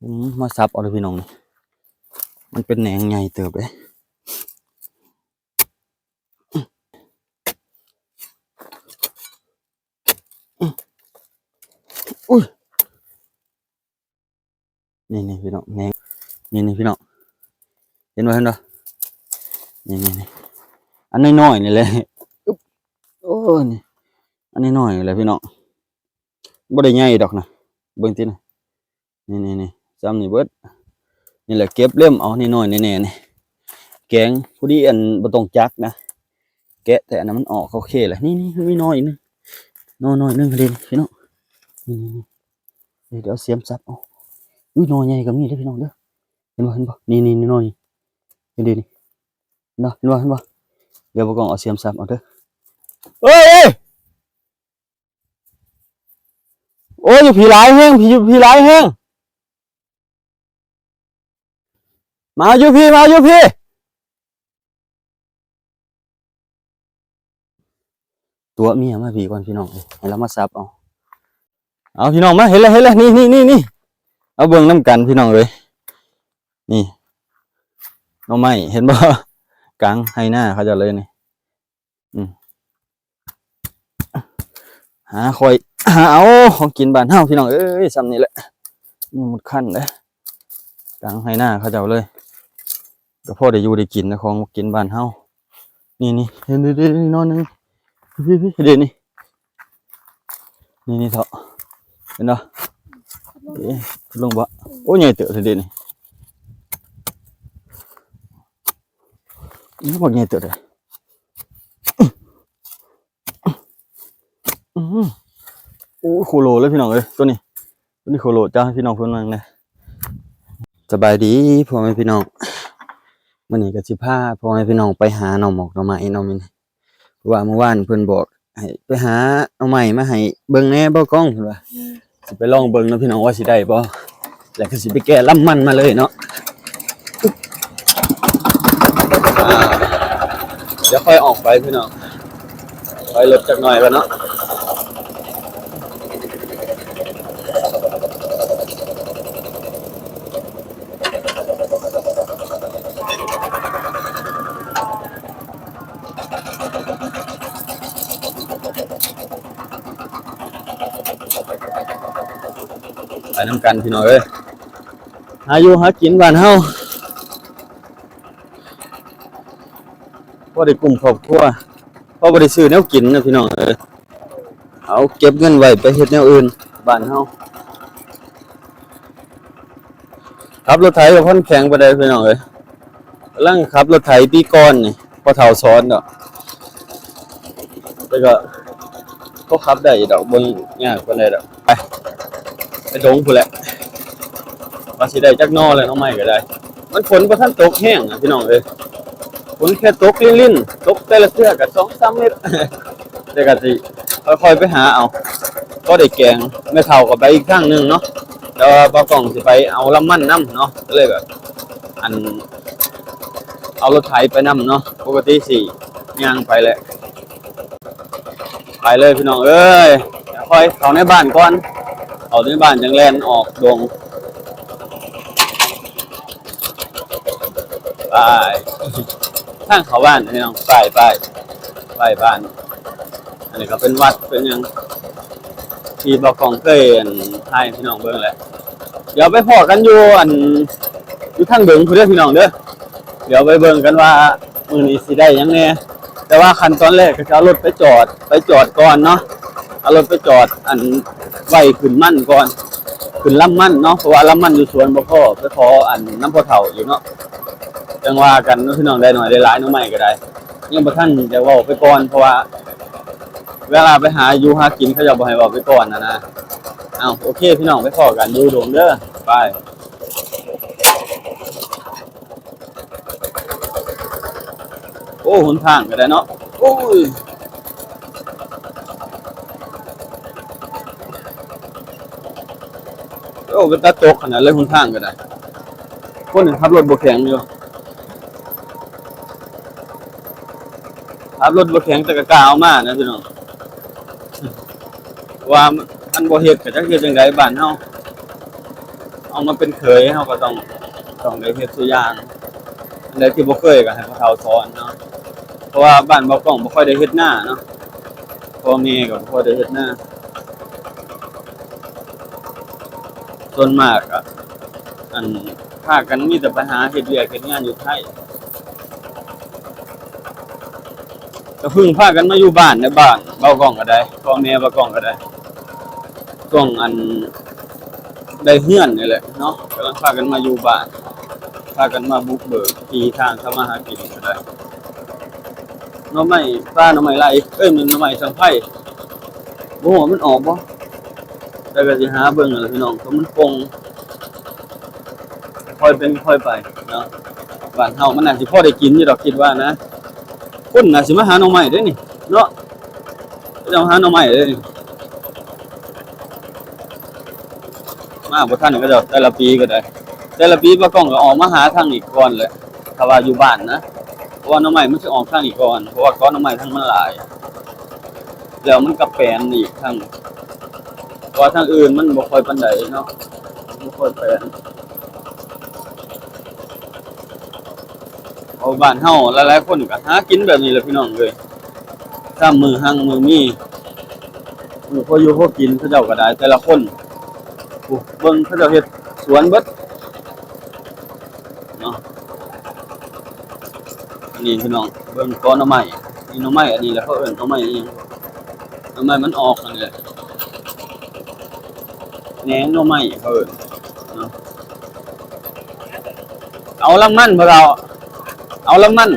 ອືມ ມາສັບເອົາເດີ້ພີ່ນ້ອງ ນີ້ ມັນເປັນແໜງໃຫຍ່ເຕີບເດ້. ອຸ້ຍ ນີ້ໆ ພີ່ນ້ອງ ແໜງ ນີ້ໆ ພີ່ນ້ອງ ເຫັນບໍ່ ເຫັນບໍ່? ນີ້ໆໆ ອັນນ້ອຍໆ ນີ້ແຫຼະ ອຶບ ໂອ້ ນີ້ ອັນນ້ອຍໆ ນີ້ແຫຼະພີ່ນ້ອງ ບໍ່ໄດ້ໃຫຍ່ດອກນະ ເບິ່ງຕິນະ ນີ້ໆໆ ຊ່ຳນີ້ເບິດ ນີ້ແຫຼະ ເກັບເລັມເອົາ ນ້ອຍໆ ແນ່ໆ ນີ້ ແກງພໍດີ ອັນ ບໍ່ຕ້ອງຈັກນະ ແກະແຕ່ອັນນັ້ນມັນອອກ ໂອເຄແຫຼະ ນີ້ໆ ມີໜໍ່ອີກໜຶ່ງ ໜໍ່ໜ້ອຍໜຶ່ງເດ້ພີ່ນ້ອງ ນີ້ໆ ນີ້ ດຽວເອົາສຽມສັບເອົາ ອຸ້ຍ ໜໍ່ໃຫຍ່ກໍມີເດ້ພີ່ນ້ອງເດີ ເຫັນບໍ່ ເຫັນບໍ່? ນີ້ໆ ໜໍ່ນີ້ ເຫັນເດ້ນີ້ ເຫັນບໍ່ ເຫັນບໍ່ ເຫັນບໍ່? ດຽວບໍ່ກ້ອງເອົາສຽມສັບເອົາເດີ ເອີຍ ເອີຍ ໂອ້ຍ ຢູ່ພີ້ຫຼາຍແຮງ ຢູ່ພີ້ຫຼາຍແຮງ ມາຢູ່ພີ້ ມາຢູ່ພີ້ ຕົວະເມຍມາພີ້ກ່ອນພີ່ນ້ອງເອີຍ ໃຫ້ລາວມາສັບເອົາ ເອົາພີ່ນ້ອງມາ ເຫັນແລ້ວ ເຫັນແລ້ວ ນີ້ໆໆ ເອົາເບິ່ງນຳກັນພີ່ນ້ອງເອີຍ ນີ້ ໜໍ່ໄມ້ ເຫັນບໍ່? ກາງໄຮ່ນາເຂົາເຈົ້າເລີຍນີ້ ອືມ ຫາຂ້ອຍ ຫາເອົາຂອງກິນບ້ານເຮົາພີ່ນ້ອງເອີຍ ຊ່ຳນີ້ແຫຼະ ມີໝົດຄັນເດ້ ກາງໄຮ່ນາເຂົາເຈົ້າເລີຍ ກໍພໍໄດ້ຢູ່ໄດ້ກິນນະ ຂອງກິນບ້ານເຮົາ ນີ້ໆ ເຫັນເດ້ໆ ນີ້ໜໍ່ໜຶ່ງ ພີ້ໆ ເດ້ນີ້ ນີ້ໆ ເຖາະ ເຫັນບໍ່? ເອີ ລົງບໍ່? ໂອ້ ໃຫຍ່ເຕີບເດ້ນີ້ ອືມ ບັກໃຫຍ່ເຕີບເດ້ ອືມ ໂອ້ຍ ໂຄໂລເລີຍພີ່ນ້ອງເອີຍ ໂຕນີ້ ໂຕນີ້ໂຄໂລ ຈະໃຫ້ພີ່ນ້ອງເພິ່ນເບິ່ງແດ່ ສະບາຍດີພໍ່ແມ່ພີ່ນ້ອງ ມື້ນີ້ກໍຊິພາພໍ່ແມ່ພີ່ນ້ອງໄປຫາໜໍ່ໝອກໜໍ່ໄມ້ເນາະ ມື້ນີ້ ເພາະວ່າມື້ວານເພິ່ນບອກໃຫ້ໄປຫາໜໍ່ໄມ້ມາໃຫ້ເບິ່ງແດ່ ບໍ່ກ້ອງ ເພິ່ນວ່າ ຊິໄປລອງເບິ່ງເນາະພີ່ນ້ອງ ວ່າຊິໄດ້ບໍ່ ແລ້ວກໍຊິໄປແກ່ລຳມັນມາເລີຍເນາະ ອາ ດຽວຄ່ອຍອອກໄປພີ່ນ້ອງ ຖອຍລົດຈັກໜ້ອຍກ່ອນເນາະ ໄປນຳກັນພີ່ນ້ອງເອີຍ ຫາຢູ່ຫາກິນບ້ານເຮົາ ພໍໄດ້ກຸ້ມຄອບຄົວ ພໍບໍ່ໄດ້ຊື້ແນວກິນນະພີ່ນ້ອງເອີຍ ເອົາເກັບເງິນໄວ້ໄປເຮັດແນວອື່ນ ບ້ານເຮົາ ຂັບລົດໄຖກໍບໍ່ຄ່ອຍແຂງປານໃດພີ່ນ້ອງເອີຍ ກຳລັງຂັບລົດໄຖປີກ່ອນນີ້ ພໍ່ເຖົ້າສອນດອກ ແຕ່ກໍພໍຂັບໄດ້ຢູ່ດອກ ບໍ່ຍາກປານໃດດອກ ໄປ ໄປດົງພຸ້ນແຫຼະ ວ່າຊິໄດ້ຈັກໜໍ່ແລ້ວ ໜໍ່ໄມ້ກໍໄດ້ ມັນຝົນບໍ່ທັນຕົກແຮງນະພີ່ນ້ອງເອີຍ ຝົນແຄ່ຕົກລິນໆ ຕົກແຕ່ລະເທື່ອກໍສອງສາມເມັດ ແຕ່ກໍຊິຄ່ອຍໆໄປຫາເອົາ ພໍໄດ້ແກງ ແມ່ເຖົ້າກໍໄປອີກທາງໜຶ່ງເນາະ ແຕ່ວ່າບ່າວກ້ອງຊິໄປເອົາລຳມັນນຳເນາະ ກໍເລີຍແບບ ອັນ ເອົາລົດໄຖໄປນຳເນາະ ປົກກະຕິຊິຍ່າງໄປແຫຼະ ໄປເລີຍພີ່ນ້ອງເອີຍ ຄ່ອຍເຂົ້າໃນບ້ານກ່ອນ ເຂົ້າໃນບ້ານຈັ່ງແລ່ນອອກດົງ ໄປ ທາງເຂົ້າບ້ານພີ່ນ້ອງ ໄປ ໄປ ໄປບ້ານ ອັນນີ້ກໍເປັນວັດເປັນຫຍັງ ທີ່ບ່າວກ້ອງເຄີຍ ອັນ ຖ່າຍໃຫ້ພີ່ນ້ອງເບິ່ງແຫຼະ ດຽວໄປພໍ້ກັນຢູ່ ອັນ ຢູ່ທາງເທິງພຸ້ນເດີພີ່ນ້ອງເດີ ດຽວໄປເບິ່ງກັນວ່າມື້ນີ້ຊິໄດ້ຫຍັງແດ່ ແຕ່ວ່າຂັ້ນຕອນແລກກໍຈະເອົາລົດໄປຈອດ ໄປຈອດກ່ອນເນາະ ເອົາລົດໄປຈອດ ອັນ ໄວ້ຂຶ້ນມັນກ່ອນ ຂຶ້ນລຳມັນເນາະ ເພາະວ່າລຳມັນຢູ່ສວນບໍ່ພໍ ໄປຂໍ ອັນ ນຳພໍ່ເຖົ້າອີກເນາະ ຈັ່ງວ່າກັນເນາະພີ່ນ້ອງ ໄດ້ໜ້ອຍໄດ້ຫຼາຍ ໜໍ່ໄມ້ກໍໄດ້ ຍັງບໍ່ທັນຢາກເວົ້າໄປກ່ອນ ເພາະວ່າເວລາໄປຫາຢູ່ຫາກິນ ເຂົາເຈົ້າບໍ່ໃຫ້ເວົ້າໄປກ່ອນນະນະ ເອົ້າ ໂອເຄພີ່ນ້ອງ ໄປພໍ້ກັນຢູ່ດົງເດີ ໄປ ໂອ້ ຫົນທາງກໍໄດ້ເນາະ ໂອ້ຍ ໂອ້ ເປັນຕາຕົກຂະໜາດເລີຍ ຫົນທາງກໍໄດ້ ຄົນຂັບລົດບໍ່ແຂງຢູ່ ຂັບລົດບໍ່ແຂງ ແຕ່ກໍກ້າເອົາມານະພີ່ນ້ອງ ວ່າມັນ ມັນບໍ່ເຮັດກໍຈັກເຮັດຈັ່ງໃດບ້ານເຮົາ ເຮົາມາເປັນເຂີຍ ເຮົາກໍຕ້ອງ ຕ້ອງໄດ້ເຮັດສູ່ຢ່າງ. ອັນໃດທີ່ບໍ່ເຄີຍກໍໃຫ້ຜູ້ເຖົ້າສອນເນາະ ເພາະວ່າບ້ານບ່າວກ້ອງບໍ່ຄ່ອຍໄດ້ເຮັດນາເນາະ ພໍ່ແມ່ກໍບໍ່ຄ່ອຍໄດ້ເຮັດນາ. ສ່ວນມາກກໍ ອັນ ພາກັນມີແຕ່ໄປຫາເຮັດວຽກເຮັດງານຢູ່ໄທ ກໍເພິ່ງພາກັນມາຢູ່ບ້ານໃນບ້ານບ່າວກ້ອງກໍໄດ້ ພໍ່ແມ່ບ່າວກ້ອງກໍໄດ້ ຊ່ວງ ອັນ ໄດ້ເຮືອນນີ້ແຫຼະເນາະ ກຳລັງພາກັນມາຢູ່ບ້ານ ພາກັນມາບຸກເບີກທີ່ທາງທຳມາຫາກິນກໍໄດ້. ໜໍ່ໄມ້ ປ່າໜໍ່ໄມ້ໄລ່ ເອີຍ ແມ່ນໜໍ່ໄມ້ສັງໄພ ບໍ່ຮູ້ວ່າມັນອອກບໍ່ ແຕ່ກໍຊິຫາເບິ່ງຫັ້ນແຫຼະພີ່ນ້ອງ ເພາະມັນປົ່ງ ຄ່ອຍເປັນຄ່ອຍໄປເນາະ. ບ້ານເຮົາມັນໜ້າຊິພໍໄດ້ກິນຢູ່ດອກ ຄິດວ່ານະ. ຄົນໜ້າຊິມາຫາໜໍ່ໄມ້ເດ້ນີ້ເນາະ ເຂົາເຈົ້າຫາໜໍ່ໄມ້ເດ້ນີ້ ມາບໍ່ທັນເຂົາເຈົ້າ. ແຕ່ລະປີກໍໄດ້ ແຕ່ລະປີບ່າວກ້ອງກໍອອກມາຫາທາງນີ້ກ່ອນແຫຼະ ຖ້າວ່າຢູ່ບ້ານນະ ເພາະວ່າໜໍ່ໄມ້ມັນຊິອອກທາງນີ້ກ່ອນ ເພາະວ່າກໍໜໍ່ໄມ້ທັງມັນຫຼາຍ ແລ້ວມັນກໍແປນອີກທາງ ເພາະວ່າທາງອື່ນມັນບໍ່ຄ່ອຍປານໃດເນາະ ບໍ່ຄ່ອຍແປນ. ເພາະບ້ານເຮົາຫຼາຍໆຄົນກໍຫາກິນແບບນີ້ແຫຼະພີ່ນ້ອງເອີຍ ຊາມມື້ຮັ່ງມື້ມີ ມື້ພໍຢູ່ພໍກິນ ເຂົາເຈົ້າກໍໄດ້ ແຕ່ລະຄົນ ໂອ້ ເບິ່ງເຂົາເຈົ້າເຮັດສວນເບິດເນາະ. ອັນນີ້ພີ່ນ້ອງ ເບິ່ງກໍໜໍ່ໄມ້ ນີ້ໜໍ່ໄມ້ ອັນນີ້ແຫຼະເຂົາເອີ້ນໜໍ່ໄມ້ອີ່ຫຍັງ ໜໍ່ໄມ້ມັນອອກອັນນີ້ແຫຼະ ແໜງໜໍ່ໄມ້ເຂົາເອີ້ນເນາະ. ເອົາລຳມັນພໍ່ເຖົ້າ ເອົາລຳມັນ.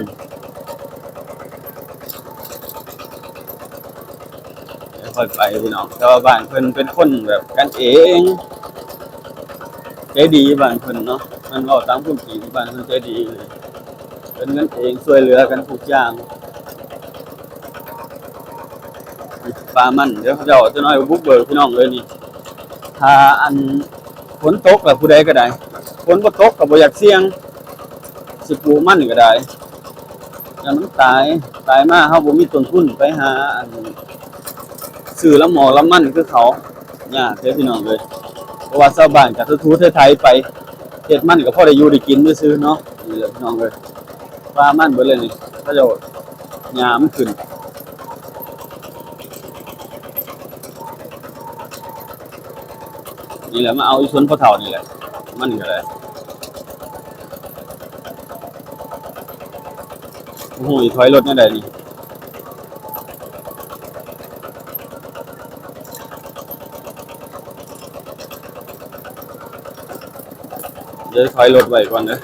ຄ່ອຍໄປພີ່ນ້ອງ ແຕ່ວ່າບ້ານເພິ່ນເປັນຄົນແບບກັນເອງ ໃຈດີບ້ານເພິ່ນເນາະ ແມ່ນເວົ້າຕາມຄວາມຈິງ ບ້ານເພິ່ນໃຈດີ ເປັນກັນເອງ ຊ່ວຍເຫຼືອກັນທຸກຢ່າງ. ປ່າມັນ ດຽວເຂົາເຈົ້າຈະໜ້ອຍບຸກເບີກພີ່ນ້ອງເອີຍນີ້ ຖ້າອັນ ຝົນຕົກລະຜູ້ໃດກໍໄດ້ ຝົນບໍ່ຕົກກໍບໍ່ຢາກສ່ຽງ ຊິປູກມັນກໍໄດ້ ຢ້ານມັນຕາຍ ຕາຍມາເຮົາບໍ່ມີຕົ້ນທຶນໄປຫາອັນ ຊື້ລຳໝໍ້ລຳມັນຄືເຂົາ ຍາກເດ້ພີ່ນ້ອງເອີຍ. ເພາະວ່າຊາວບ້ານກໍຖູໆໄຖໆໄປ ເຮັດມັນກໍພໍໄດ້ຢູ່ໄດ້ກິນຊື່ໆເນາະ. ນີ້ແຫຼະພີ່ນ້ອງເອີຍ ປ່າມັນເບິດເລີຍນີ້ ເຂົາເຈົ້າ ຫຍ້າມັນຂຶ້ນ. ນີ້ແຫຼະ ມາເອົາຢູ່ສວນພໍ່ເຖົ້ານີ້ແຫຼະ ມັນກໍໄດ້ ໂອ້ໂຫ ຖອຍລົດແນວໃດນີ້ ດຽວຖອຍລົດໄວ້ກ່ອນເດີ.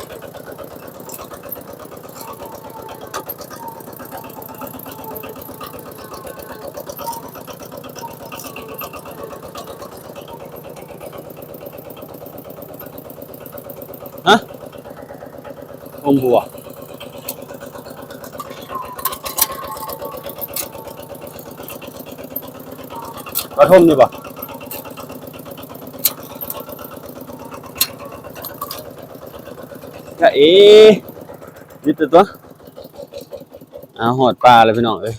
ຮະ ໂຮງບົວ ປະຖົມນີ້ບໍ່? ຈະເອ ມີແຕ່ຕົວ ເອົາ ຮອດປ່າແລ້ວພີ່ນ້ອງເອີຍ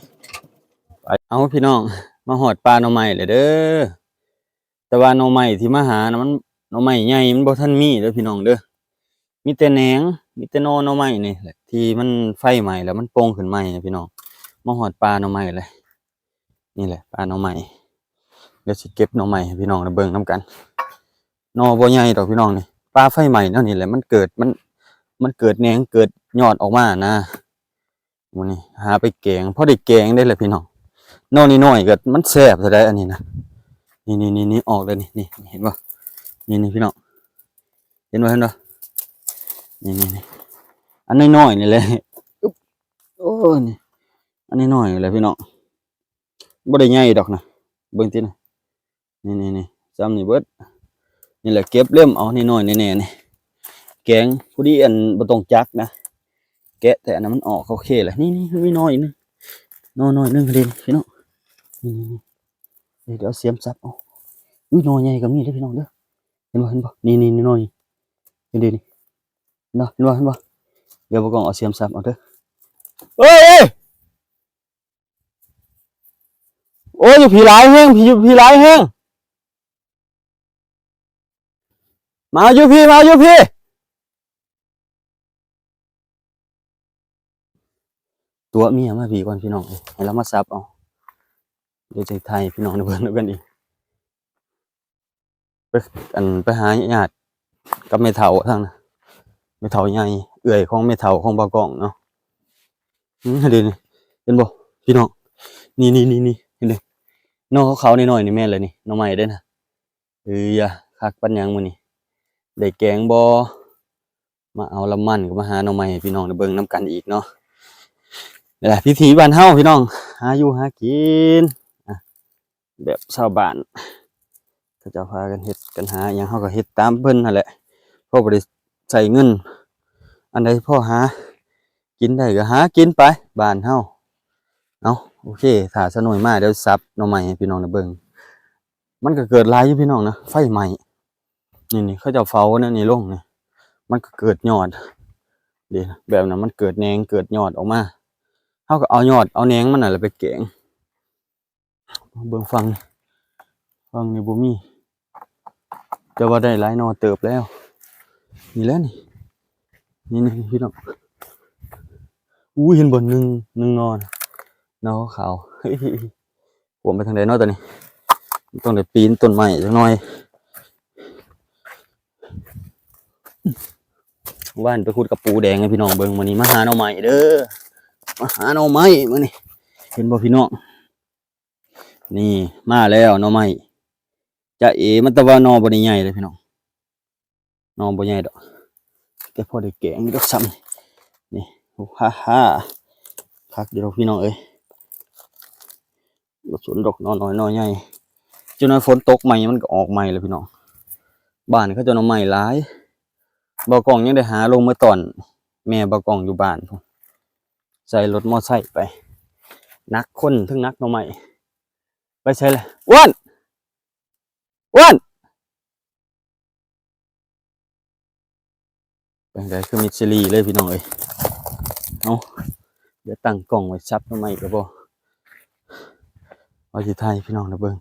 ໄປ ເອົາ ພີ່ນ້ອງ ມາຮອດປ່າໜໍ່ໄມ້ແລ້ວເດີ. ແຕ່ວ່າໜໍ່ໄມ້ທີ່ມາຫານະ ມັນ ໜໍ່ໄມ້ໃຫຍ່ມັນບໍ່ທັນມີເດີພີ່ນ້ອງເດີ ມີແຕ່ແໜງ ມີແຕ່ໜໍ່ ໜໍ່ໄມ້ນີ້ແຫຼະ ທີ່ມັນໄຟໄໝ້ແລ້ວມັນປົ່ງຂຶ້ນໃໝ່ນະພີ່ນ້ອງ. ມາຮອດປ່າໜໍ່ໄມ້ແລ້ວ ນີ້ແຫຼະປ່າໜໍ່ໄມ້ ດຽວຊິເກັບໜໍ່ໄມ້ໃຫ້ພີ່ນ້ອງໄດ້ເບິ່ງນຳກັນ. ໜໍ່ບໍ່ໃຫຍ່ດອກພີ່ນ້ອງນີ້ ປ່າໄຟໄໝ້ແນວນີ້ແຫຼະ ມັນເກີດ ມັນ ມັນເກີດແໜງເກີດຍອດອອກມານະ. ມື້ນີ້ຫາໄປແກງ ພໍໄດ້ແກງໄດ້ແຫຼະພີ່ນ້ອງ. ໜໍ່ນ້ອຍໆກໍມັນແຊບແທ້ໃດ໋ ອັນນີ້ນະ. ນີ້ໆໆ ອອກແລ້ວນີ້ ນີ້ເຫັນບໍ່? ນີ້ໆ ພີ່ນ້ອງ ເຫັນບໍ່ ເຫັນບໍ່? ນີ້ໆໆ ອັນນ້ອຍໆນີ້ແຫຼະ ອຶບ ໂອ້ ນີ້ ອັນນ້ອຍໆນີ້ແຫຼະພີ່ນ້ອງ ບໍ່ໄດ້ໃຫຍ່ດອກນະ ເບິ່ງຕິນະ. ນີ້ໆໆ ຊ່ຳນີ້ເບິດ ນີ້ແຫຼະ ເກັບເລັມເອົາ ນີ້ນ້ອຍແນ່ໆ ນີ້ ແກງພໍດີ ອັນ ບໍ່ຕ້ອງຈັກນະ ແກະແຕ່ອັນນັ້ນມັນອອກ ໂອເຄແຫຼະ. ນີ້ໆ ມີໜໍ່ໜຶ່ງ ໜໍ່ໜ້ອຍໜຶ່ງເດ້ພີ່ນ້ອງ ນີ້ໆໆ ດຽວເອົາສຽມສັບເອົາ. ອຸ້ຍ ໜໍ່ໃຫຍ່ກໍມີເດ້ພີ່ນ້ອງເດີ ເຫັນບໍ່ ເຫັນບໍ່? ນີ້ໆ ໜໍ່ ເຫັນເດ້ນີ້ ເຫັນບໍ່ ເຫັນບໍ່ ເຫັນບໍ່? ດຽວບ່າວກ້ອງເອົາສຽມສັບເອົາເດີ. ເອີຍ ໂອ້ຍ ຢູ່ພີ້ຫຼາຍແຮງ ພີ້ ຢູ່ພີ້ຫຼາຍແຮງ. ມາຢູ່ພີ້ ມາຢູ່ພີ້. ຕົວະເມຍມາພີ້ກ່ອນພີ່ນ້ອງເອີຍ ໃຫ້ລາວມາສັບເອົາ. ດຽວຈະຖ່າຍໃຫ້ພີ່ນ້ອງໄດ້ເບິ່ງນຳກັນອີກ. ໄປ ອັນ ໄປຫາຍາດກັບແມ່ເຖົ້າທາງນັ້ນ ແມ່ເຖົ້າໃຫຍ່ ເອື້ອຍຂອງແມ່ເຖົ້າຂອງບ່າວກ້ອງເນາະ. ອືມ ເຫັນເດນີ້ ເຫັນບໍ່ພີ່ນ້ອງ? ນີ້ໆໆ ເຫັນເດ ໜໍ່ຂາວໆນ້ອຍໆນີ້ແມ່ນແຫຼະນີ້ ໜໍ່ໄມ້ເດ້ນະ. ເອີຍ ຄັກປານຫຍັງມື້ນີ້ ໄດ້ແກງບໍ່? ມາເອົາລຳມັນ ກໍມາຫາໜໍ່ໄມ້ໃຫ້ພີ່ນ້ອງໄດ້ເບິ່ງນຳກັນອີກເນາະ. ນີ້ແຫຼະ ວິຖີບ້ານເຮົາພີ່ນ້ອງ ຫາຢູ່ຫາກິນ ອະ ແບບຊາວບ້ານ ເຂົາເຈົ້າພາກັນເຮັດກັນຫາຫຍັງ ເຮົາກໍເຮັດຕາມເພິ່ນຫັ້ນແຫຼະ ພໍບໍ່ໄດ້ໃຊ້ເງິນ ອັນໃດພໍຫາກິນໄດ້ກໍຫາກິນໄປ ບ້ານເຮົາ. ເອົາ ໂອເຄ ຖ້າສາວໜ້ອຍມາ ດຽວສັບໜໍ່ໄມ້ໃຫ້ພີ່ນ້ອງໄດ້ເບິ່ງ. ມັນກໍເກີດຫຼາຍຢູ່ພີ່ນ້ອງນະ ໄຟໄໝ້ ນີ້ໆ ເຂົາເຈົ້າເຝົ້າແນວນີ້ລົງນີ້ ມັນກໍເກີດຍອດເດ້ ແບບນັ້ນ ມັນເກີດແໜງເກີດຍອດອອກມາ ເຮົາກໍເອົາຍອດເອົາແໜງມັນນັ້ນແຫຼະໄປແກງ. ເບິ່ງຝັ່ງນີ້ ຝັ່ງນີ້ບໍ່ມີ ແຕ່ວ່າໄດ້ຫຼາຍໜໍ່ເຕີບແລ້ວ. ນີ້ແຫຼະນີ້ ນີ້ໆ ພີ່ນ້ອງ ອູ້ຍ ເຫັນບໍ່ ໜຶ່ງ ໜຶ່ງໜໍ່ ໜໍ່ຂາວ. ຂວມໄປທາງໃດເນາະຕອນນີ້ ຕ້ອງໄດ້ປີນຕົ້ນໄມ້ຈັກໜ້ອຍ. ວານໄປຂຸດກະປູແດງໃຫ້ພີ່ນ້ອງເບິ່ງ ມື້ນີ້ມາຫາໜໍ່ໄມ້ເດີ ມາຫາໜໍ່ໄມ້ມື້ນີ້ ເຫັນບໍ່ພີ່ນ້ອງ? ນີ້ມາແລ້ວໜໍ່ໄມ້ ຈະເອ ມັນແຕ່ວ່າໜໍ່ບໍ່ໄດ້ໃຫຍ່ເດ້ພີ່ນ້ອງ ໜໍ່ບໍ່ໃຫຍ່ດອກ ແຕ່ພໍໄດ້ແກງຢູ່ດອກຊ້ຳນີ້. ໂອ້ ຮາໆ ຄັກຢູ່ດອກພີ່ນ້ອງເອີຍ ບໍ່ສົນດອກໜໍ່ນ້ອຍໜໍ່ໃຫຍ່ ຈັກໜ້ອຍຝົນຕົກໃໝ່ມັນກໍອອກໃໝ່ແລ້ວພີ່ນ້ອງ. ບ້ານເຂົາເຈົ້າໜໍ່ໄມ້ຫຼາຍ ບ່າວກ້ອງຍັງໄດ້ຫາລົງເມືອຕ້ອນແມ່ບ່າວກ້ອງຢູ່ບ້ານພຸ້ນ ໃສ່ລົດມໍໄຊໄປ ໜັກຄົນເຖິງໜັກໜໍ່ໄມ້. ໄປໃສລະ ອ້ວນ ອ້ວນ ໄປທາງໃດ ຄືມິດຊີລີເລີຍພີ່ນ້ອງເອີຍ. ເອົາ ດຽວຕັ້ງກ້ອງໄວ້ສັບໜໍ່ໄມ້ກໍບໍ່ ວ່າຊິຖ່າຍໃຫ້ພີ່ນ້ອງໄດ້ເບິ່ງ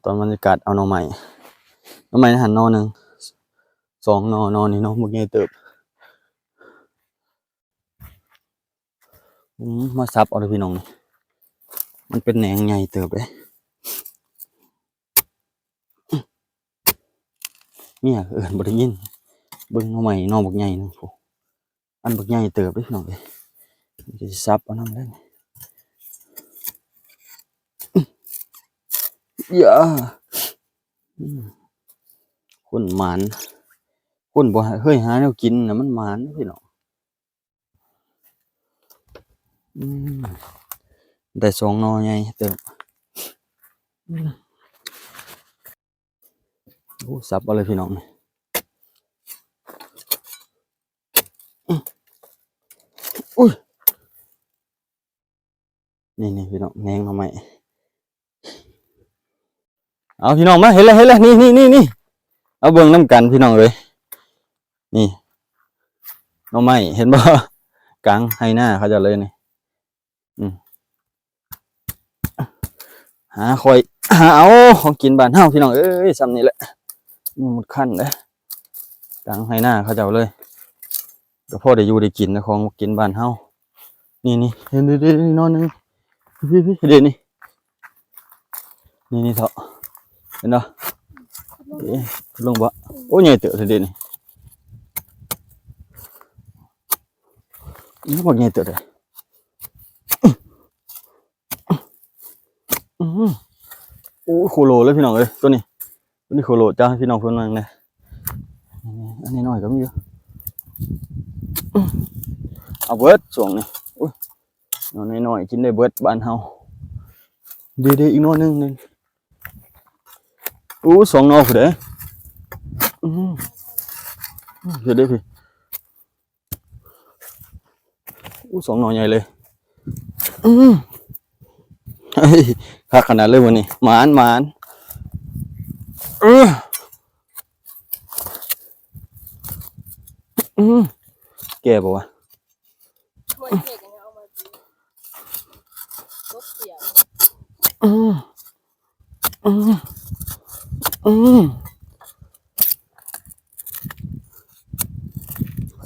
ຕອນບັນຍາກາດເອົາໜໍ່ໄມ້ ໜໍ່ໄມ້ຫັ້ນໜໍ່ໜຶ່ງ ສອງໜໍ່ ໜໍ່ນີ້ໜໍ່ບັກໃຫຍ່ເຕີບ. ອືມ ມາສັບເອົາເດີພີ່ນ້ອງ ມັນເປັນແໜງໃຫຍ່ເຕີບເດ້ ເມຍເອີ້ນບໍ່ໄດ້ຍິນ. ເບິ່ງໜໍ່ໄມ້ໜໍ່ບັກໃຫຍ່ໜຶ່ງພຸ້ນ ອັນບັກໃຫຍ່ເຕີບເດ້ພີ່ນ້ອງເອີຍ ຈະສັບເອົານຳເດ້. ຢ່າ ອືມ ຄົນໝານ ຄົນບໍ່ເຄີຍຫາແນວກິນນະ ມັນໝານເດ້ພີ່ນ້ອງ. ອືມ ໄດ້ສອງໜໍ່ໃຫຍ່ເຕີບ. ອືມ ໂອ້ ສັບເອົາເລີຍພີ່ນ້ອງ ນີ້ ອືມ ອຸ້ຍ ນີ້ໆ ພີ່ນ້ອງ ແໜງໜໍ່ໄມ້. ເອົາ ພີ່ນ້ອງມາ ເຫັນແລ້ວ ເຫັນແລ້ວ ນີ້ໆໆ ເອົາເບິ່ງນຳກັນພີ່ນ້ອງເອີຍ ນີ້ ໜໍ່ໄມ້ ເຫັນບໍ່ ກາງໄຮ່ນາເຂົາເຈົ້າເລີຍນີ້. ອືມ ຫາຂ້ອຍ ຫາເອົາຂອງກິນບ້ານເຮົາພີ່ນ້ອງເອີຍ ຊ່ຳນີ້ແຫຼະ ມີໝົດຄັນເດ້ ກາງໄຮ່ນາເຂົາເຈົ້າເລີຍ ກໍພໍໄດ້ຢູ່ໄດ້ກິນນະ ຂອງກິນບ້ານເຮົາ. ນີ້ໆ ເຫັນເດ້ໆ ໜໍ່ໜຶ່ງ ພີ້ໆ ເດ້ນີ້ ນີ້ໆ ເຖາະ ເຫັນບໍ່ ເອີ ລົງບໍ່ ໂອ້ ໃຫຍ່ເຕີບເດ້ນີ້ ນີ້ບັກໃຫຍ່ເຕີບເດ້. ອືມ ໂອ້ຍ ໂຄໂລເລີຍພີ່ນ້ອງເອີຍ ໂຕນີ້ ໂຕນີ້ໂຄໂລ ຈະໃຫ້ພີ່ນ້ອງເພິ່ນເບິ່ງແດ່. ອັນນ້ອຍໆກໍມີຢູ່ ເອົາເບິດຊ່ວງນີ້ ໂອ້ຍ ໜໍ່ນ້ອຍໆກິນໄດ້ເບິດບ້ານເຮົາ. ເດ້ໆ ອີກໜໍ່ໜຶ່ງນີ້ ໂອ້ ສອງໜໍ່ພຸ້ນເດ້. ອືມ ເດີໆ ພີ່ ອູ້ ສອງໜໍ່ໃຫຍ່ເລີຍ. ອືມ ເຮີ້ຍ ຄັກຂະໜາດເລີຍມື້ນີ້ ໝານ ໝານ. ເອີ ອືມ ແກ່ບໍ່ວະ? ອືມ ອືມ ອືມ ອືມ.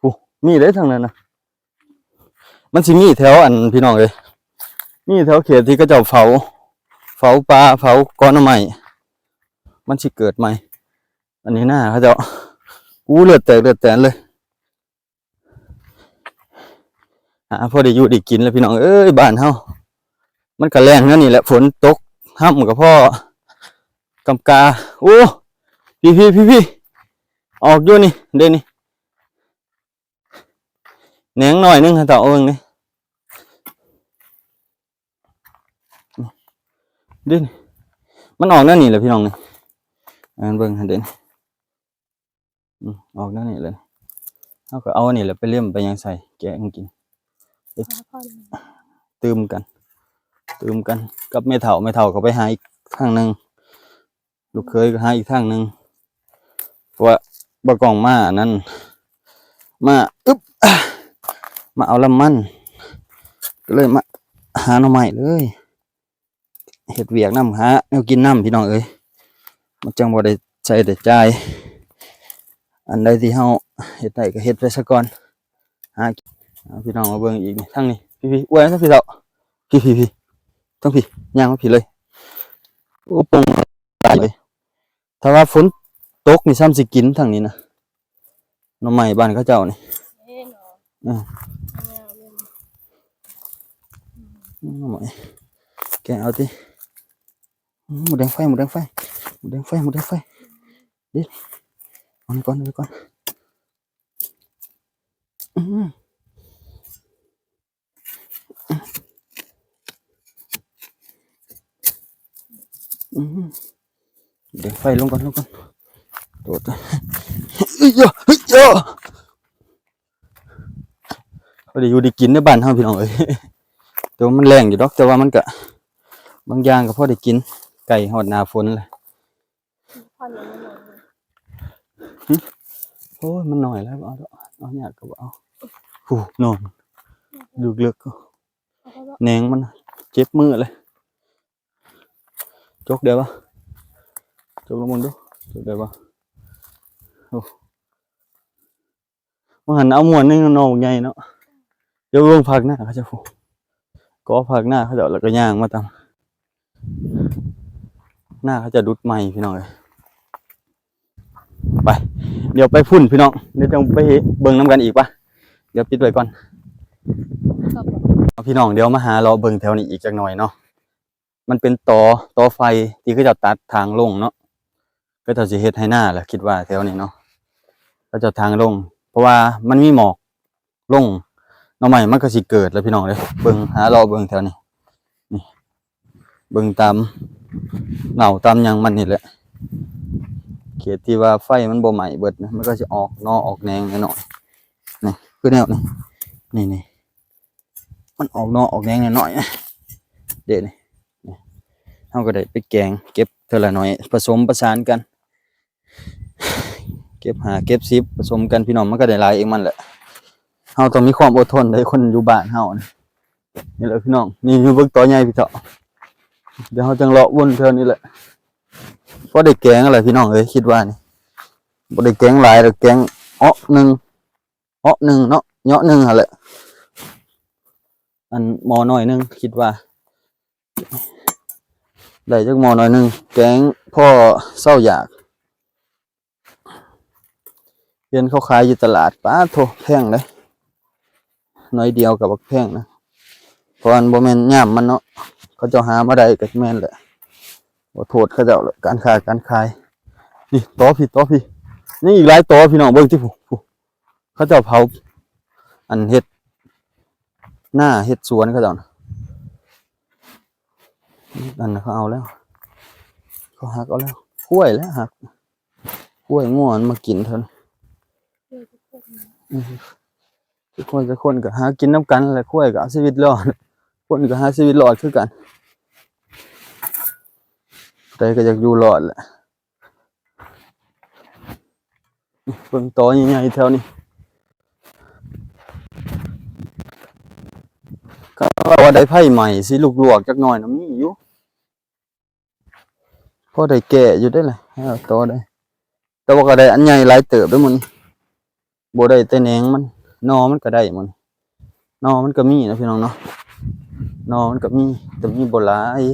ຜູ້ ມີเด้ทางนั้นนะ มันสิมีแถวอัน พี่น้องเอ้ย มีแถวเขตที่เขาเจ้าเผา เผาป่า เผากอหน่อไม้ มันสิเกิดใหม่ อันนี้นาเขาเจ้า อู้ เลือดแตกเลือดแตนเลย หาพอได้อยู่ได้กินแล้วพี่น้องเอ้ย บ้านเฮา มันก็แล้งแนวนี้แหละ ฝนตกฮ่ำก็พอกำกา โอ้ พีพีพีพี ออกอยู่นี่ เด้นี่ แหนงหน่อยหนึ่ง เฮาเจ้าเบิ่งนี่ เด้นี่ มันออกแนวนี้แหละพี่น้องนี่ อันเบิ่งหั่นเด้นี่ อืม ออกแนวนี้เลย เฮาก็เอาอันนี้แหละไปเล็มไปหยังใส่ แกงกิน หาพ่อเลย ตื่มกัน ตื่มกันกับแม่เฒ่า แม่เฒ่าก็ไปหาอีกทางหนึ่ง ลูกเขยก็หาอีกทางหนึ่ง เพราะว่าบ่ากล้องมาอันนั้น มา อึ๊บ มาเอาลำมัน ก็เลยมาหาหน่อไม้เลย เฮ็ดเวียกนำ หาแนวกินนำ พี่น้องเอ้ย มันจั่งบ่ได้ใช้ได้จ่าย อันใดที่เฮาเฮ็ดได้ก็เฮ็ดไปซะก่อน หา เอาพี่น้องมาเบิ่งอีกนี่ ทางนี้ พีพี อวยซะพี่เฒ่า พีพีพี ทางพี ย่างมาพีเลย โอ้ ปงหลายเลย ถ้าว่าฝนตกนี่ซ้ำสิกินทางนี้นะ หน่อไม้บ้านเขาเจ้านี่ เห็นเหรอ อ่า เอาเลย หน่อไม้ แกะเอาติ อืม หมูแดงไฟ หมูแดงไฟ หมูแดงไฟ หมูแดงไฟ เด็ด เอานี่ก่อน เอานี่ก่อน อืม อืม เดี๋ยวไฟลงก่อน ลงก่อน โดด เฮ้ยโย เฮ้ยโย พอได้อยู่ได้กินในบ้านเฮาพี่น้องเอ้ย แต่ว่ามันแล้งอยู่ดอก แต่ว่ามันก็ บางอย่างก็พอได้กิน ใกล้ฮอดหน้าฝนแล้ว หึ โอ้ย มันน้อยแล้ว บ่เอาดอก เอายากก็บ่เอา โอ้ นอน เลิกๆ เอาดอก แหนงมันเจ็บมือเลย จกได้บ่ จกลงมันดู จกได้บ่ โอ้ ว่าหั่นเอาม่วนหนึ่ง หน่อบักใหญ่เนาะ เดี๋ยวเบิ่งผักนาเขาเจ้า ก็ผักนาเขาเจ้า แล้วก็ย่างมาตาม นาเขาเจ้าดุดใหม่พี่น้องเอ้ย ไป เดี๋ยวไปพุ้นพี่น้อง เดี๋ยวจั่งไปเบิ่งนำกันอีกปะ เดี๋ยวปิดไว้ก่อน เอาพี่น้อง เดี๋ยวมาหาเลาะเบิ่งแถวนี้อีกจักหน่อยเนาะ มันเป็นตอ ตอไฟที่เขาเจ้าตัดทางลงเนาะ เขาเจ้าสิเฮ็ดไฮ่นาแหละ คิดว่าแถวนี้เนาะ เขาเจ้าทางลง เพราะว่ามันมีหมอกลง หน่อไม้มันก็สิเกิดแล้วพี่น้องเด้อ เบิ่ง หาเลาะเบิ่งแถวนี้ นี่ เบิ่งตามเหง้าตามหยังมันนี่แหละ เขตที่ว่าไฟมันบ่ไหม้เบิดนะ มันก็สิออกหน่อออกแหนงหน่อยๆ นี่ คือแนวนี้ นี่ๆ มันออกหน่อออกแหนงหน่อยๆ เด้นี่ นี่ เฮาก็ได้ไปแกง เก็บเทื่อละหน่อย ผสมประสานกัน เก็บห้า เก็บสิบ ผสมกันพี่น้อง มันก็ได้หลายเองมันแหละ เฮาต้องมีความอดทนเด้อ คนอยู่บ้านเฮานี่ นี่แหละพี่น้อง นี่ นี่เบิ่งตอใหญ่พี่เฒ่า เดี๋ยวเฮาจั่งเลาะวนแถวนี้แหละ ພໍໄດ້ແກງຫັ້ນແຫຼະພີ່ນ້ອງເອີຍ ຄິດວ່ານີ້ ບໍ່ໄດ້ແກງຫຼາຍດອກ ແກງເອາະໜຶ່ງ ເອາະໜຶ່ງເນາະ ເຍາະໜຶ່ງຫັ້ນແຫຼະ ອັນໝໍ້ໜ້ອຍໜຶ່ງ ຄິດວ່າ ໄດ້ຈັກໝໍ້ໜ້ອຍໜຶ່ງ ແກງພໍເຊົາຢາກ. ເຫັນເຂົາຂາຍຢູ່ຕະຫຼາດ ປາດໂທ້ ແພງເດ້ ໜ້ອຍດຽວກໍບັກແພງນະ ເພາະມັນບໍ່ແມ່ນຍາມມັນເນາະ ເຂົາເຈົ້າຫາມາໄດ້ກໍແມ່ນແຫຼະ ບໍ່ໂທດເຂົາເຈົ້າແຫຼະ ການຄ້າການຂາຍ. ນີ້ຕໍ່ພີ້ ຕໍ່ພີ້ ຍັງອີກຫຼາຍຕໍ່ພີ່ນ້ອງ ເບິ່ງຕິ ຜູ້ ຜູ້ ເຂົາເຈົ້າເຜົາ ອັນເຮັດນາເຮັດສວນເຂົາເຈົ້ານະ ອັນນັ້ນເຂົາເອົາແລ້ວ ເຂົາຫັກເອົາແລ້ວ ຄວາຍແຫຼະຫັກ ຄວາຍງົວມັນມາກິນເທົ່ານັ້ນ ອືມ ທຸກຄົນ ທຸກຄົນກໍຫາກິນນຳກັນແຫຼະ ຄວາຍກໍເອົາຊີວິດລອດ ຄົນກໍຫາຊີວິດລອດຄືກັນ ໃຜກໍຢາກຢູ່ລອດແຫຼະ. ເບິ່ງຕໍໃຫຍ່ໆແຖວນີ້ ກໍວ່າໄດ້ໄຟໄໝ້ຊິລວກໆຈັກໜ້ອຍນະ ມີຢູ່ ພໍໄດ້ແກ້ຢູ່ເດ້ລະ ຫາຕໍ່ໄດ້ ແຕ່ວ່າກໍໄດ້ອັນໃຫຍ່ຫຼາຍເຕີບເດ້ມື້ນີ້ ບໍ່ໄດ້ແຕ່ແໜງມັນ ໜໍ່ມັນກໍໄດ້ມື້ນີ້ ໜໍ່ມັນກໍມີນະພີ່ນ້ອງເນາະ ໜໍ່ມັນກໍມີ ແຕ່ມີບໍ່ຫຼາຍ.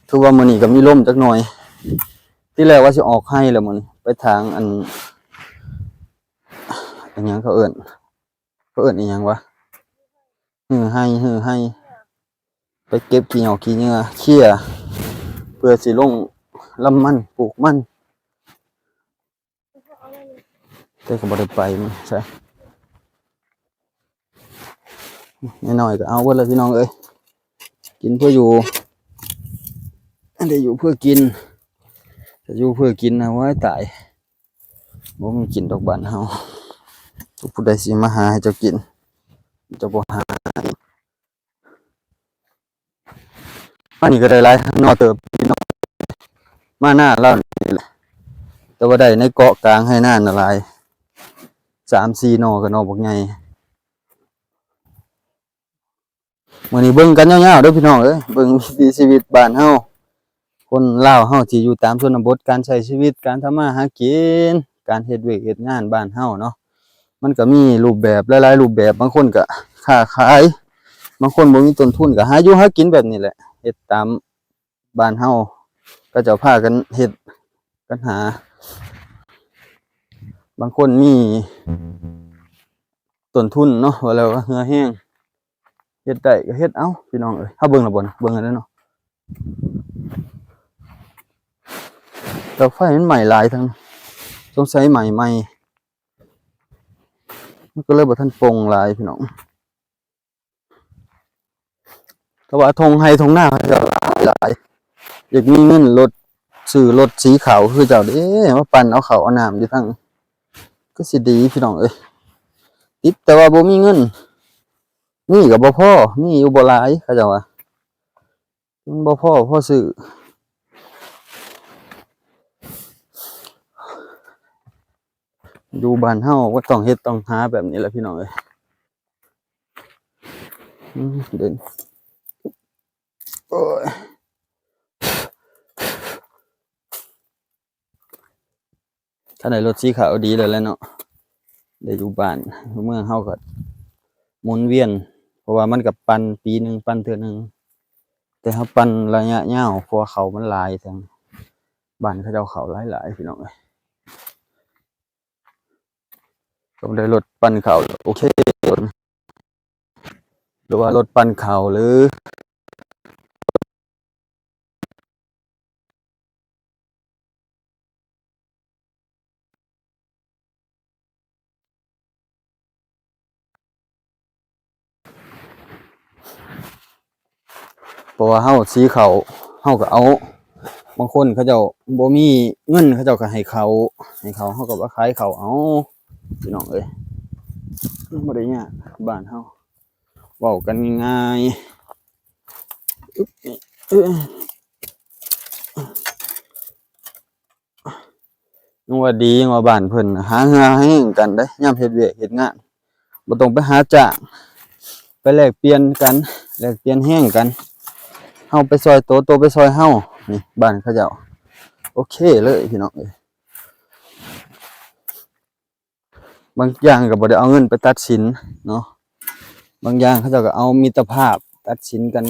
ຖືວ່າມື້ນີ້ກໍມີລົມຈັກໜ້ອຍ ທີແລກວ່າຊິອອກໄຮ່ແລ້ວມື້ນີ້ ໄປທາງອັນ ອີຫຍັງເຂົາເອີ້ນ ເຂົາເອີ້ນອີຫຍັງວະ ຮື້ໄຮ່ ຮື້ໄຮ່ ໄປເກັບຂີ້ຫຍ້ອຂີ້ເຫຍື້ອ ເຄຍ ເພື່ອຊິລົງລຳມັນ ປູກມັນ ແຕ່ກໍບໍ່ໄດ້ໄປ ໃສ່ ນ້ອຍໆກໍເອົາເບິດແລ້ວພີ່ນ້ອງເອີຍ ກິນເພື່ອຢູ່ ໄດ້ຢູ່ເພື່ອກິນ ຖ້າຢູ່ເພື່ອກິນນະ ໂອ້ຍ ຕາຍ ບໍ່ມີກິນດອກບ້ານເຮົາ ຜູ້ໃດຊິມາຫາໃຫ້ເຈົ້າກິນ ເຈົ້າບໍ່ຫາ ອັນນີ້ກໍໄດ້ຫຼາຍໜໍ່ເຕີບພີ່ນ້ອງ ມາໜ້າລາວນີ້ແຫຼະ ແຕ່ວ່າໄດ້ໃນເກາະກາງໄຮ່ນານະຫຼາຍ ສາມສີ່ໜໍ່ກໍໜໍ່ບັກໃຫຍ່. ມື້ນີ້ເບິ່ງກັນຍາວໆເດີພີ່ນ້ອງເອີຍ ເບິ່ງວິຖີຊີວິດບ້ານເຮົາ ຄົນລາວເຮົາທີ່ຢູ່ຕາມຊົນນະບົດ ການໃຊ້ຊີວິດ ການທຳມາຫາກິນ ການເຮັດວຽກເຮັດງານບ້ານເຮົາເນາະ ມັນກໍມີຮູບແບບຫຼາຍໆຮູບແບບ ບາງຄົນກໍຄ້າຂາຍ ບາງຄົນບໍ່ມີຕົ້ນທຶນກໍຫາຢູ່ຫາກິນແບບນີ້ແຫຼະ ເຮັດຕາມ ບ້ານເຮົາ ເຂົາເຈົ້າພາກັນເຮັດກັນຫາ ບາງຄົນມີຕົ້ນທຶນເນາະ ວ່າແລ້ວວ່າເຫື່ອແຮງ ເຮັດໄດ້ກໍເຮັດເອົາພີ່ນ້ອງເອີຍ ເຮົາເບິ່ງລະບໍ່ ເບິ່ງແລ້ວເນາະ ເຕົາໄຟມັນໄໝ້ຫຼາຍທັງ ສົງໄສໄໝ້ໃໝ່ ມັນກໍເລີຍບໍ່ທັນປົ່ງຫຼາຍພີ່ນ້ອງ. ແຕ່ວ່າທົ່ງໄຮ່ທົ່ງນາເຂົາເຈົ້າຫຼາຍ ຢາກມີເງິນລົດ ຊື້ລົດສີຂາວຄືເຈົ້າເດ້ ມາປັ່ນເອົາເຂົ້າເອົານ້ຳຢູ່ທາງ ຄືຊິດີພີ່ນ້ອງເອີຍ ຕິດແຕ່ວ່າບໍ່ມີເງິນ ມີກໍບໍ່ພໍ ມີຢູ່ບໍ່ຫຼາຍ ເຂົາເຈົ້າວ່າ ມັນບໍ່ພໍ ພໍຊື້ ຢູ່ບ້ານເຮົາກໍຕ້ອງເຮັດຕ້ອງຫາແບບນີ້ແຫຼະພີ່ນ້ອງເອີຍ ອືມ ເດີນ ໂອ້ຍ ຄັນໄດ້ລົດສີຂາວດີແລ້ວແຫຼະເນາະ ໄດ້ຢູ່ບ້ານ ຢູ່ເມືອງເຮົາກໍໝູນວຽນ ເພາະວ່າມັນກໍປັ່ນ ປີໜຶ່ງປັ່ນເທື່ອໜຶ່ງ ແຕ່ເຮົາປັ່ນໄລຍະຍາວ ເພາະວ່າເຂົ້າມັນຫຼາຍ ທາງບ້ານເຂົາເຈົ້າເຂົ້າຫຼາຍໆ ພີ່ນ້ອງເອີຍ. ກໍໄດ້ລົດປັ່ນເຂົ້າ ໂອເຄ ຫຼືວ່າລົດປັ່ນເຂົ້າ ຫຼື ເພາະວ່າເຮົາສີເຂົ້າ ເຮົາກໍເອົາ ບາງຄົນເຂົາເຈົ້າບໍ່ມີເງິນ ເຂົາເຈົ້າກໍໃຫ້ເຂົ້າ ໃຫ້ເຂົ້າ ເຮົາກໍມາຂາຍເຂົ້າເອົາ ພີ່ນ້ອງເອີຍ ມັນບໍ່ໄດ້ຍາກ ບ້ານເຮົາເວົ້າກັນງ່າຍໆ ອຶບ ອຶບ ຍັງວ່າດີ ຍັງວ່າບ້ານເພິ່ນຫາເຫື່ອຫາແຮງກັນເດ້ ຍາມເຮັດວຽກເຮັດງານ ບໍ່ຕ້ອງໄປຫາຈ້າງ ໄປແລກປ່ຽນກັນ ແລກປ່ຽນແຮງກັນ ເຮົາໄປຊ່ອຍໂຕ ໂຕໄປຊ່ອຍເຮົາ. ນີ້ບ້ານເຂົາເຈົ້າ ໂອເຄເລີຍພີ່ນ້ອງເອີຍ. ບາງຢ່າງກໍບໍ່ໄດ້ເອົາເງິນໄປຕັດສິນເນາະ, ບາງຢ່າງເຂົາເຈົ້າກໍເອົາມິດຕະພາບຕັດສິນກັນ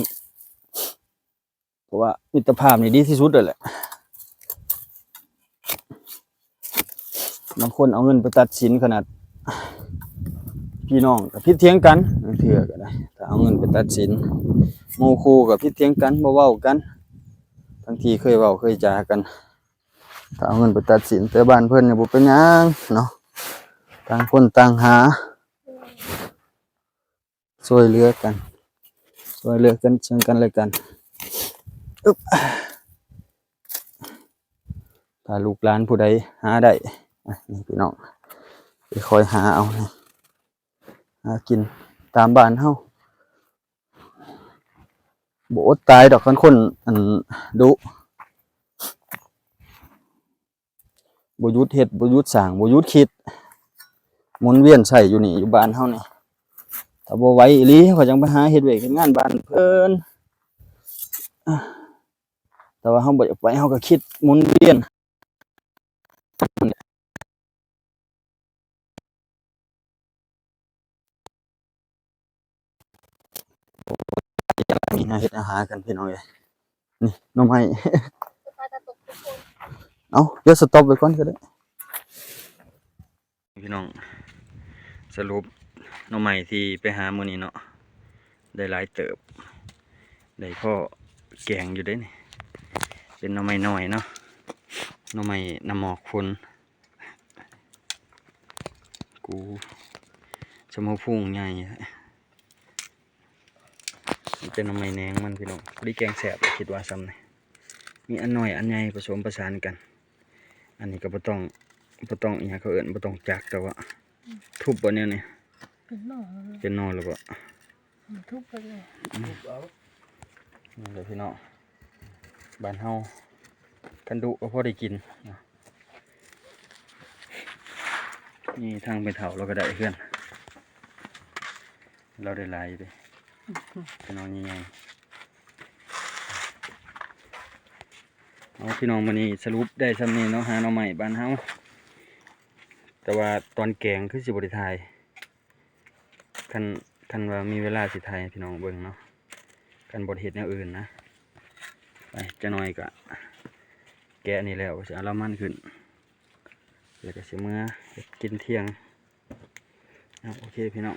ເພາະວ່າມິດຕະພາບນີ້ດີທີ່ສຸດແລ້ວແຫຼະ. ບາງຄົນເອົາເງິນໄປຕັດສິນ ຂະໜາດພີ່ນ້ອງກໍຜິດຖຽງກັນ, ບາງເທື່ອກໍໄດ້ ຖ້າເອົາເງິນໄປຕັດສິນ ໝູ່ຄູ່ກໍຜິດຖຽງກັນ ບໍ່ເວົ້າກັນ, ທັງທີ່ເຄີຍເວົ້າເຄີຍຈາກັນ ຖ້າເອົາເງິນໄປຕັດສິນ. ແຕ່ບ້ານເພິ່ນນີ້ບໍ່ເປັນຫຍັງເນາະ, ຕ່າງຄົນຕ່າງຫາ ຊ່ວຍເຫຼືອກັນ ຊ່ວຍເຫຼືອກັນເຊິ່ງກັນແລະກັນ. ອຶບ ຖ້າລູກຫຼານຜູ້ໃດຫາໄດ້ ອ່ະ ນີ້ພີ່ນ້ອງ ໄປຄອຍຫາເອົາ ຫາກິນຕາມບ້ານເຮົາ ບໍ່ອົດຕາຍດອກ ຄັນຄົນ ອັນ ດຸ ບໍ່ຢຸດເຮັດ ບໍ່ຢຸດສ້າງ ບໍ່ຢຸດຄິດ ໝູນວຽນໃຊ້ຢູ່ນີ້ ຢູ່ບ້ານເຮົານີ້. ຖ້າບໍ່ໄຫວອີ່ຫຼີ ເຮົາກໍຈັ່ງໄປຫາເຮັດວຽກເຮັດງານບ້ານເພິ່ນ, ແຕ່ວ່າເຮົາບໍ່ຢາກໄປ ເຮົາກໍຄິດໝູນວຽນ. ນີ້ຫາເຮັດຫາຫາກັນພີ່ນ້ອງເອີຍ. ນີ້ໜໍ່ໄມ້ ເອົາ ດຽວສະຕັອບໄວ້ກ່ອນກໍໄດ້. ພີ່ນ້ອງ ສະຫຼຸບໜໍ່ໄມ້ທີ່ໄປຫາມື້ນີ້ເນາະ ໄດ້ຫຼາຍເຕີບ ໄດ້ພໍແກງຢູ່ເດ້ນີ້. ເປັນໜໍ່ໄມ້ນ້ອຍເນາະ ໜໍ່ໄມ້ນ້ຳໝອກຝົນ. ກູ ສຳເຮົາພຸງໃຫຍ່ ມັນເປັນໜໍ່ໄມ້ແໜງມັນພີ່ນ້ອງ, ພໍດີແກງແຊບ ຄິດວ່າຊ່ຳນີ້. ມີອັນນ້ອຍອັນໃຫຍ່ປະສົມປະສານກັນ. ອັນນີ້ກໍບໍ່ຕ້ອງ ບໍ່ຕ້ອງອີ່ຫຍັງເຂົາເອີ້ນ ບໍ່ຕ້ອງຈັກ ແຕ່ວ່າ ອືມ ທຸບບໍ່ແນວນີ້ ເປັນໜໍ່ ເປັນໜໍ່ແລ້ວບໍ່? ອືມ ທຸບໄປເລີຍ ອືມ ທຸບເອົາ. ນີ້ແຫຼະພີ່ນ້ອງ ບ້ານເຮົາ ຄັນດຸກໍພໍໄດ້ກິນ. ນີ້ທາງແມ່ເຖົ້າລາວກໍໄດ້ເຮືອນ ລາວໄດ້ຫຼາຍຢູ່ເດ້ ພີ່ນ້ອງໃຫຍ່ໆ. ເອົາ ພີ່ນ້ອງ ມື້ນີ້ສະຫຼຸບໄດ້ຊ່ຳນີ້ເນາະ ຫາໜໍ່ໄມ້ບ້ານເຮົາ, ແຕ່ວ່າຕອນແກງຄືຊິບໍ່ໄດ້ຖ່າຍ. ຄັນ ຄັນວ່າມີເວລາຊິຖ່າຍໃຫ້ພີ່ນ້ອງເບິ່ງເນາະ ຄັນບໍ່ໄດ້ເຮັດແນວອື່ນນະ. ໄປ ຈັກໜ້ອຍກະແກະນີ້ແລ້ວ ຊິເອົາລາວມັນຂຶ້ນ ແລ້ວກະຊິເມືອເຮັດກິນທ່ຽງ. ເອົາ ໂອເຄພີ່ນ້ອງ